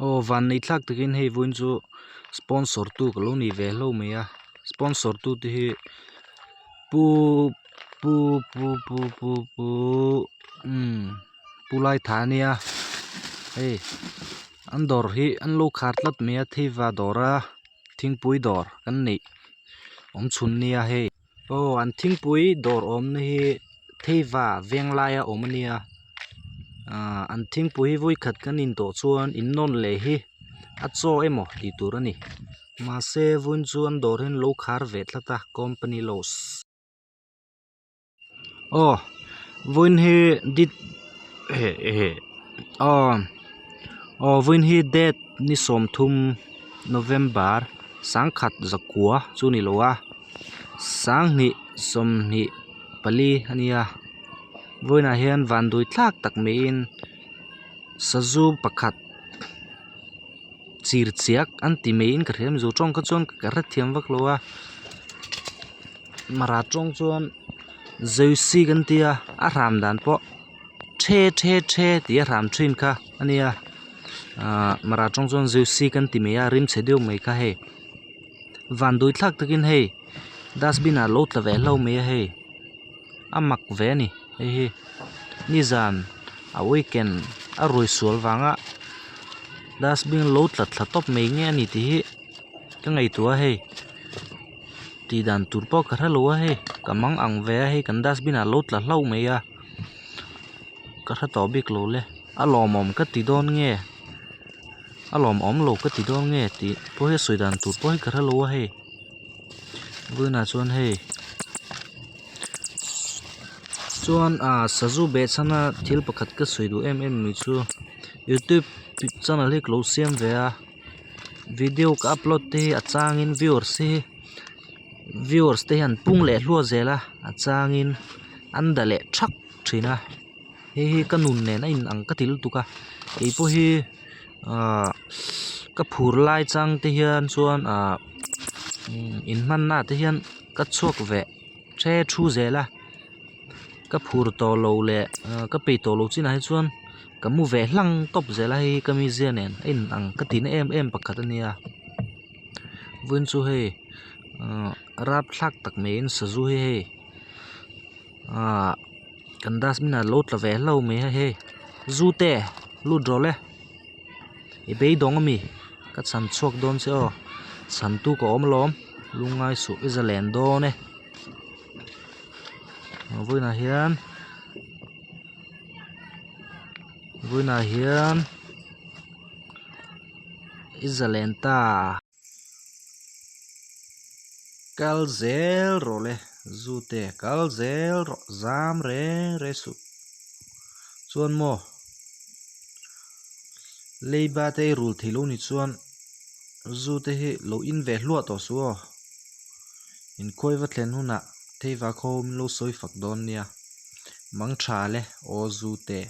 Aw van nei thlak takin hei vawiin chu sponsor tu ka lo ni ve hlauh mai a sponsor tu te hi pu pu pu pu pu pu umm pu Laitha a nia hei an dawr hi an lo khar tlat mai a theiva dawr a thingpui dawr kan neih awm chhun nia hei. Aw an thingpui dawr awmna hi theiva veng laia awm a nia ahh an thingpui hi vawikhat kan in tawh chuan in nawn leh hi a chaw emaw tih tur a ni mahse vawiin chu an dawr hi an lo khar ve tlat a company loss. Aw vawiin hi dit aw aw vawiin hi date ni sawmthum November sangkhat zakua chu a ni lo a sanghnih sawmhnih pali a nia vawiinah hian vanduai thlak tak maiin sazu pakhat chir chiak an ti maiin ka hria mizo tawng kha chuan ka hrethiam vak lo a mara tawng chuan jersey kan tia a hram dan pawh the the the tih a hram thin kha a nia ahh mara tawng chuan jersey kan ti mai a rim chhe deuh mai kha hei vanduai thlak takin hei dustbin ah lo tla ve hlauh mai a hei a mak ve a ni hei hi nizan a weekend a rui sual vanga dustbin lo tla thla tawp mai nge a ni tih hi ka ngaihtuah a hei tih dan tur pawh ka hrelo a hei ka mang ang ve a hei kan dustbin ah lo tla hlauh mai a ka hre tawh bik lo le a lawmawm ka ti dawn nge a lawmawm lo ka ti dawn nge tih pawh hi a sawi dan tur pawh hi ka hrelo a hei. Vawiinah chuan hei chuan ah sazu behchhana thil pakhat ka sawi duh em em mai chu youtube channel hi ka lo siam ve a video ka upload te hi a changin viewers hi viewers te hian pung leh hluah zel a a changin an da leh thak thin a hei hi ka nun nen a in ang ka ti lutuk a keipawh hi ahh ka phur lai chang te hian chuan ahh in hmanna ah te hian ka chhuak ve the thu zel a ka phur tawh lo leh ahh ka peih tawh loh chinah hi chuan ka mu ve hlang tawp zel a hei hi ka mizia nen a in ang ka tihna em em pakhat a nia vawiin chu hei ahh rapthlak tak maiin sazu hi hei ahh kan dustbin ah lo tla ve hlauh mai a hei zu te lut rawh le i beidawng ami ka chhan chhuak dawn che aw chhan tu ka awm alawm lungngai suh i zalen dawn e vawiinah hian vawiinah hian i zalen ta. Kal zel rawh le zute kal zel rawh zam reng reng suh chuan maw leiba te i rul theih lo ni chuan zute hi lo in ve hluah tawh suh aw inkhuai va thlen hunah theiva khaw min lo sawi fak dawn nia mang tha le aw zute.